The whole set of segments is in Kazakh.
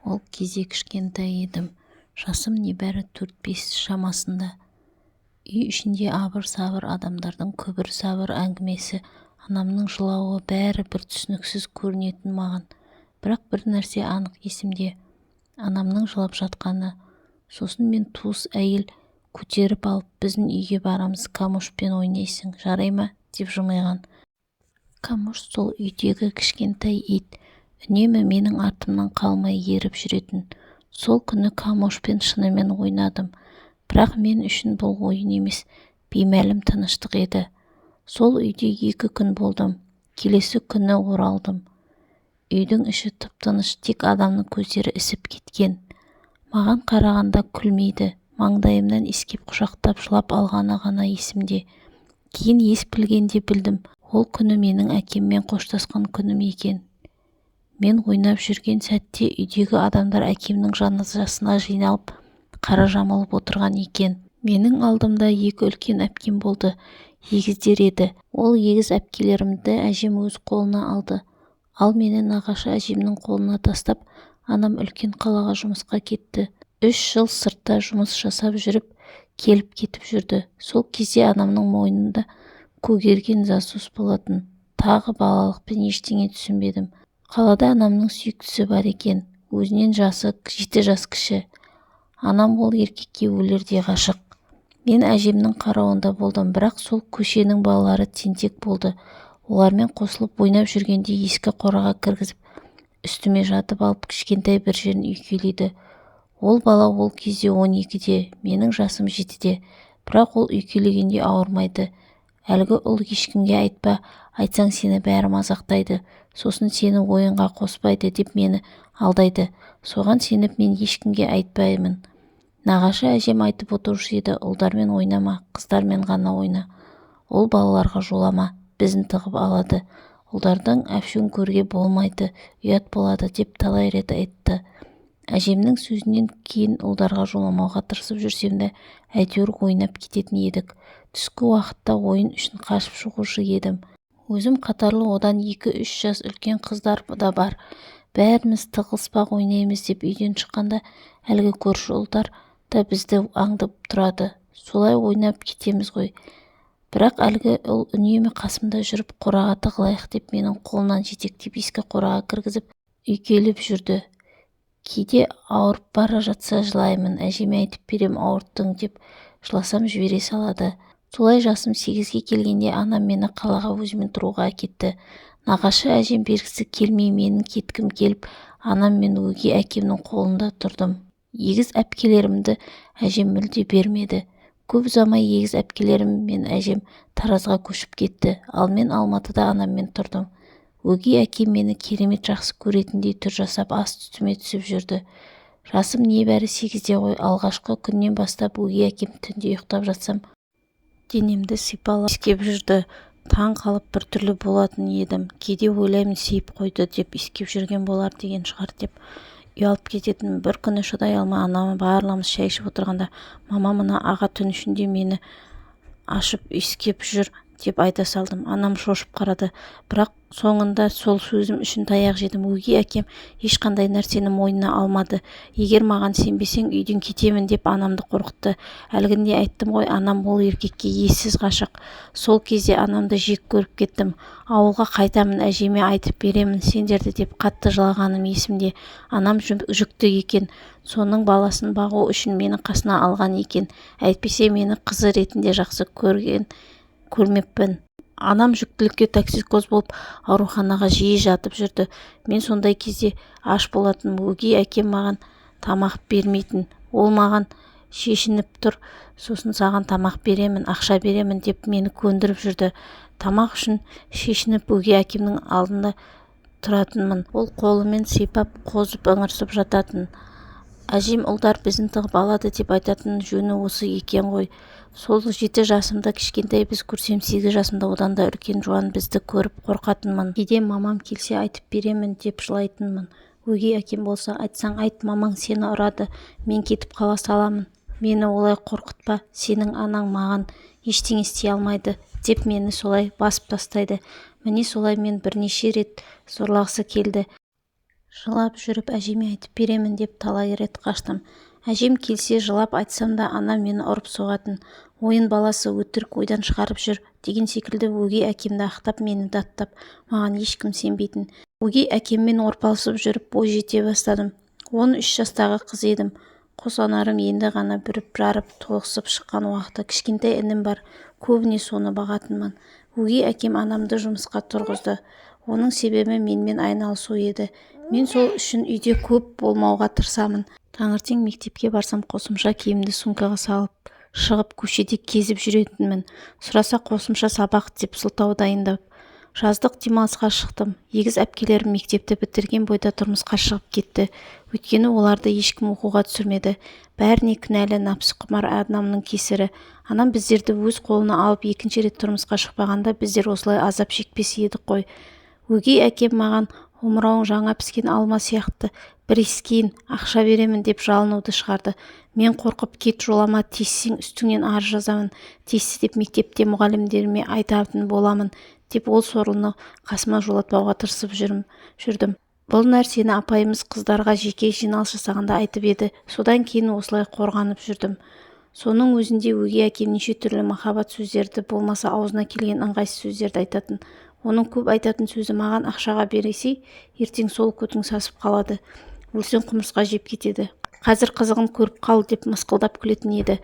Ол кезде кішкентай едім, жасым небәрі 4-5 шамасында. Үй ішінде абыр-сабыр адамдардың күбір-сабыр әңгімесі, анамның жылауы бәрі бір түсініксіз көрінетін маған. Бірақ бір нәрсе анық есімде: анамның жылап жатқаны. Сосын мені туыс әйел көтеріп алып, «Біздің үйге барамыз, Камошпен ойнайсың, жарай ма?» деп жымиған. Камош сол үйдегі кішкентай ит, үнемі менің артымнан қалмай еріп жүретін. Сол күні Камошпен шынымен ойнадым. Бірақ мен үшін бұл ойын емес, беймәлім тыныштық еді. Сол үйде 2 күн болдым. Келесі күні оралдым. Үйдің іші тып-тыныш, тек анамның көздері ісіп кеткен. Маған қарағанда күлмейді, маңдайымнан иіскеп, құшақтап жылап алғаны ғана есімде. Кейін ес білгенде білдім, ол күні менің әкеммен қоштасқан күнім екен. Мен ойнап жүрген сәтте үйдегі адамдар әкемнің жаназасына жиналып, қара жамылып отырған екен. Менің алдымда екі үлкен әпкем болды, егіздер еді. Ол егіз әпкелерімді әжем өз қолына алды. Ал мені нағашы әжемнің қолына тастап, анам үлкен қалаға жұмысқа кетті. 3 жыл сыртта жұмыс жасап жүріп, келіп-кетіп жүрді. Сол кезде анамның мойнында көгерген засос болатын. Тағы балалықпен ештеңе түсінбедім. Қалада анамның сүйіктісі бар екен, өзінен жасы 7 жас кіші. Анам ол еркекке өлердей ғашық. Мен әжемнің қарауында болдым, бірақ сол көшенің балалары тентек болды. Олармен қосылып ойнап жүргенде ескі қораға кіргізіп, үстіме жатып алып, кішкентай бір жерін үйкелейді. Ол бала ол кезде 12-де, менің жасым 7-де. Бірақ ол үйкелегенде ауырмайды. Әлгі ұл: «Ешкімге айтпа, айтсаң, сені бәрі мазақтайды, сосын сені ойынға қоспайды», — деп мені алдайды. Соған сеніп, мен ешкімге айтпаймын. Нағашы әжем айтып отырушы еді: «Ұлдармен ойнама, қыздармен ғана ойна, ұл балаларға жолама, бізін тығып алады, ұлдардан әпшөң көруге болмайды, ұят болады», — деп талай рет айтты. Әжемнің сөзінен кейін ұлдарға жоламауға тырысып жүрсем де, әйтеуір ойнап кететін едік. Түскі уақытта ойын үшін қашып шығушы едім. Өзім қатарлы одан 2-3 жас үлкен қыздар да бар. Бәріміз тығылыспақ ойнаймыз деп үйден шыққанда, әлгі көрші ұлдар да бізді аңдып тұрады. Солай ойнап кетеміз ғой. Бірақ әлгі ұл үнемі қасымда жүріп, қораға тығылайық деп, менің қолымнан жетектеп ескі қораға кіргізіп, үйкелеп жүрді. Кейде ауырып бара жатса, жылаймын, әжеме айтып берем ауырттың деп жыласам, жібере салады. Солай жасым 8-ге келгенде анам мені қалаға өзімен тұруға әкетті. Нағашы әжем бергісі келмей, менің кеткім келіп, анам мен өгей әкемнің қолында тұрдым. Егіз әпкелерімді әжем мүлде бермеді. Көп ұзамай егіз әпкелерім мен әжем Таразға көшіп кетті, ал мен Алматыда анаммен тұрдым. Өгей әкем мені керемет жақсы көретіндей түр жасап, асты-үстіме түсіп жүрді. Жасым небәрі 8-де ғой. Алғашқы күннен бастап өгей әкем түнде ұйықтап жатсам, денемді сипалап, иіскеп жүрді. Таң қалып, біртүрлі болатын едім. Кейде ойлаймын, сүйіп қойды деп иіскеп жүрген болар деген шығар деп ұялып кететінмін. Бір күні шыдай алмай, анама барлығымыз шай ішіп отырғанда: «Мама, мына аға түн ішінде мені ашып иіскеп жүр», — деп айта салдым. Анам шошып қарады, бірақ соңында сол сөзім үшін таяқ жедім. Өгей әкем ешқандай нәрсені мойнына алмады. «Егер маған сенбесең, үйден кетемін», — деп анамды қорқытты. Әлгінде айттым ғой, анам ол еркекке ессіз ғашық. Сол кезде анамды жек көріп кеттім. «Ауылға қайтамын, әжеме айтып беремін сендерді», — деп қатты жылағаным есімде. Анам жүкті екен, соның баласын бағу үшін мені қасына алған екен, әйтпесе мені қызы ретінде жақсы көрген көрмеппін. Анам жүктілікте токсикоз болып, ауруханаға жиі жатып жүрді. Мен сондай кезде аш болатынмын. Өгей әкем маған тамақ бермейтін. Ол маған: «Шешініп тұр, сосын саған тамақ беремін, ақша беремін», — деп мені көндіріп жүрді. Тамақ үшін шешініп, өгей әкемнің алдында тұратынмын. Ол қолымен сипап, қозып, ыңырсып жататын. Әжем «ұлдар бізін тығып алады» деп айтатын жөні осы екен ғой. Сол 7 жасымда кішкентай біз көрсем, 8 жасымда одан да үлкен жуан бізді көріп қорқатынмын. Кейде мамам келсе, айтып беремін деп жылайтынмын. Өгей әкем болса: «Айтсаң айт, мамаң сені ұрады, мен кетіп қала саламын, мені олай қорқытпа, сенің анаң маған ештеңе істей алмайды», — деп мені солай басып тастайды. Міне, солай мен бірнеше рет зорлағысы келді. Жылап жүріп әжеме айтып беремін деп талай рет қаштым. Әжем келсе жылап айтсам да анам мені ұрып-соғатын. Ойын баласы, өтірік ойдан шығарып жүр деген секілді өгей әкемді ақтап, мені даттап, маған ешкім сенбейтін. Өгей әкеммен арпалысып жүріп бой жете бастадым. 13 жастағы қыз едім. Қос анарым енді ғана бүріп жарып, толықсып шыққан уақыты. Кішкентай інім бар, көбіне соны бағатынмын. Өгей әкем анамды жұмысқа тұрғызды. Оның себебі менімен айналысу еді. Мен сол үшін үйде көп болмауға тырысамын. Таңертең мектепке барсам, қосымша киімді сумкаға салып шығып, көшеде кезіп жүретінмін. Сұраса, қосымша сабақ деп сылтау дайындап. Жаздық демалысқа шықтым. Егіз әпкелерім мектепті бітірген бойда тұрмысқа шығып кетті. Өйткені оларды ешкім оқуға түсірмеді. Бәріне кінәлі нәпсіқұмар анамның кесірі. Анам біздерді өз қолына алып, екінші рет тұрмысқа шықпағанда, біздер осылай азап шекпес едік қой. Өгей әкем маған омырауың жаңа піскен алма сияқты, бір иіскейін, ақша беремін деп жалынуды шығарды. Мен қорқып, кет, жолама, тиіссең үстіңнен арыз жазамын, тиісті деп мектепте мұғалімдеріме айтатын боламын деп ол сорлыны қасыма жолатпауға тырысып жүрдім. Бұл нәрсені апайымыз қыздарға жеке жиналыс жасағанда айтып еді. Содан кейін осылай қорғанып жүрдім. Соның өзінде өгей әкем неше түрлі махаббат сөздерді, болмаса аузына келген ыңғайсыз сөздерді айтатын. Оның көп айтатын сөзі: маған ақшаға бересей, ертең сол көтің сасып қалады, өлсең құмырсқа жеп кетеді, қазір қызығын көріп қал деп мысқылдап күлетін еді.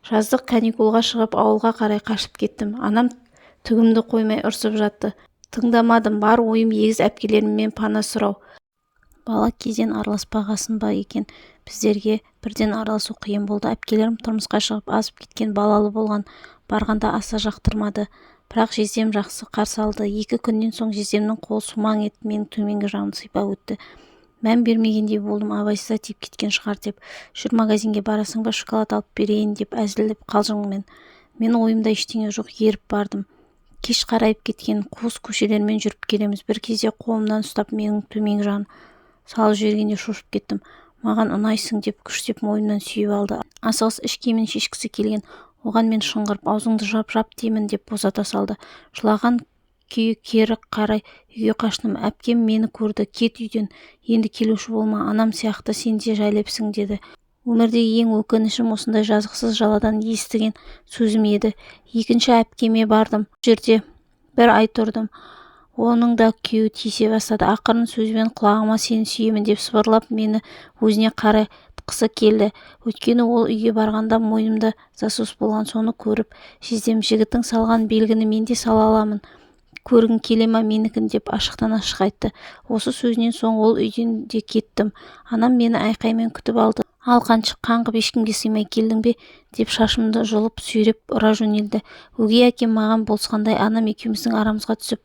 Жаздық каникулға шығып, ауылға қарай қашып кеттім. Анам түгімді қоймай ұрсып жатты. Тыңдамадым. Бар ойым егіз әпкелерімнен пана сұрау. Бала кезден араласпағасын ба екен, біздерге бірден араласу қиын болды. Әпкелерім тұрмысқа шығып, азып кеткен, балалы болған. Барғанда аса жақтырмады. Бірақ жездем жақсы қарсы алды. 2 күннен соң жездемнің қолы сумаң етіп менің төменгі жағымды сыйпап өтті. Мән бермегендей болдым, абайсызда тиіп кеткен шығар деп. Жүр, магазинге барасың ба, шоколад алып берейін деп әзілдеп, қалжыңмен. Мен ойымда ештеңе жоқ, еріп бардым. Кеш қарайып кеткен, қуыс көшелермен жүріп келеміз. Бір кезде қолымнан ұстап менің төменгі жағын салып жібергенде шошып кеттім. Маған ұнайсың деп күштеп мойнымнан сүйіп алды. Асығыс іш киімін шешкісі келген. Оған мен шыңғырып, аузыңды жап, жап деймін деп босата салды. Жылаған күйі кері қарай үйге қаштым. Әпкем мені көрді. Кет үйден, енді келуші болма, анам сияқты сен де жәлепсің деді. Өмірдегі ең өкінішім осындай жазықсыз жаладан естіген сөзім еді. Екінші әпкеме бардым. Ол жерде бір ай тұрдым. Оның да күйеуі тиісе бастады. Ақырын сөзбен құлағыма сені сүйемін деп сыбырлап, мені өзіне қаратқысы келді. Өйткені ол үйге барғанда мойнымда засос болған. Соны көріп жездем, жігітің салған белгіні мен де сала аламын, көргің келе ма менікін деп ашықтан ашық айтты. Осы сөзінен соң ол үйден де кеттім. Анам мені айқаймен күтіп алды. Ал, қаншық, қаңғып ешкімге сыймай келдің бе деп шашымды жұлып, сүйреп ұра жөнелді. Өгей әкем маған болысқандай, анам екеуміздің арамызға түсіп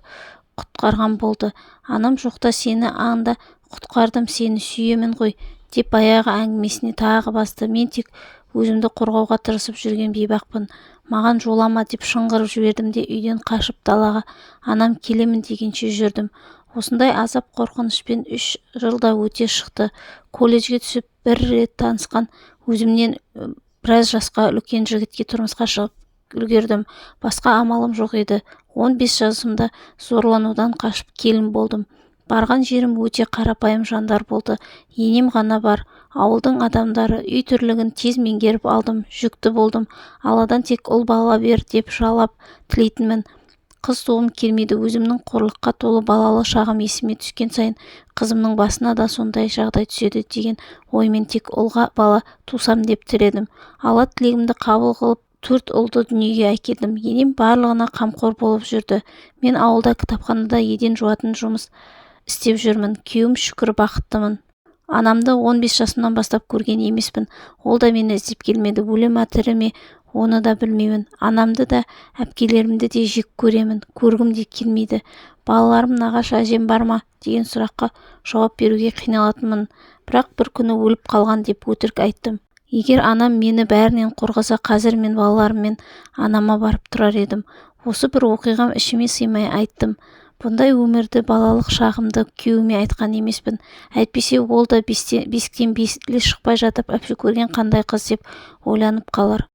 құтқарған болды. Анам жоқта сені анда құтқардым, сені сүйемін ғой деп баяғы әңгімесіне тағы басты. Мен тек өзімді қорғауға тырысып жүрген бейбақпын. Маған жолама деп шыңғырып жібердім де, үйден қашып далаға анам келемін дегенше жүрдім. Осындай азап қорқынышпен 3 жыл да өте шықты. Колледжге түсіп, бір рет танысқан өзімнен біраз жасқа үлкен жігітке тұрмысқа шығып үлгердім. Басқа амалым жоқ еді. 15 жасымда зорланудан қашып келін болдым. Барған жерім өте қарапайым жандар болды. Енем ғана бар. Ауылдың адамдары. Үй тірлігін тез меңгеріп алдым. Жүкті болдым. Алладан тек ұл бала бер деп жалап тілейтінмін. Қыз туғым келмейді. Өзімнің қорлыққа толы балалы шағым есіме түскен сайын қызымның басына да сондай жағдай түседі деген оймен тек ұлға бала тусам деп тіледім. Алла тілегімді қабыл қылып, 4 ұлды дүниеге әкелдім. Енем барлығына қамқор болып жүрді. Мен ауылда кітапханада еден жуатын жұмыс істеп жүрмін. Күйеуім, шүкір, бақыттымын. Анамды 15 жасымнан бастап көрген емеспін. Ол да мені іздеп келмеді. Өлі ме, тірі ме, оны да білмеймін. Анамды да, әпкелерімді де жек көремін. Көргім де келмейді. Балаларым нағашы әжем бар ма деген сұраққа жауап беруге қиналатынмын. Бірақ бір күні өліп қалған деп өтірік айттым. Егер анам мені бәрінен қорғаса, қазір мен балаларыммен анама барып тұрар едім. Осы бір оқиғам ішіме сыймай айттым. Бұндай өмірді, балалық шағымды күйеуіме айтқан емеспін. Әйтпесе ол да бесіктен белі шықпай жатып әпше көрген қандай қыз деп ойланып қалар.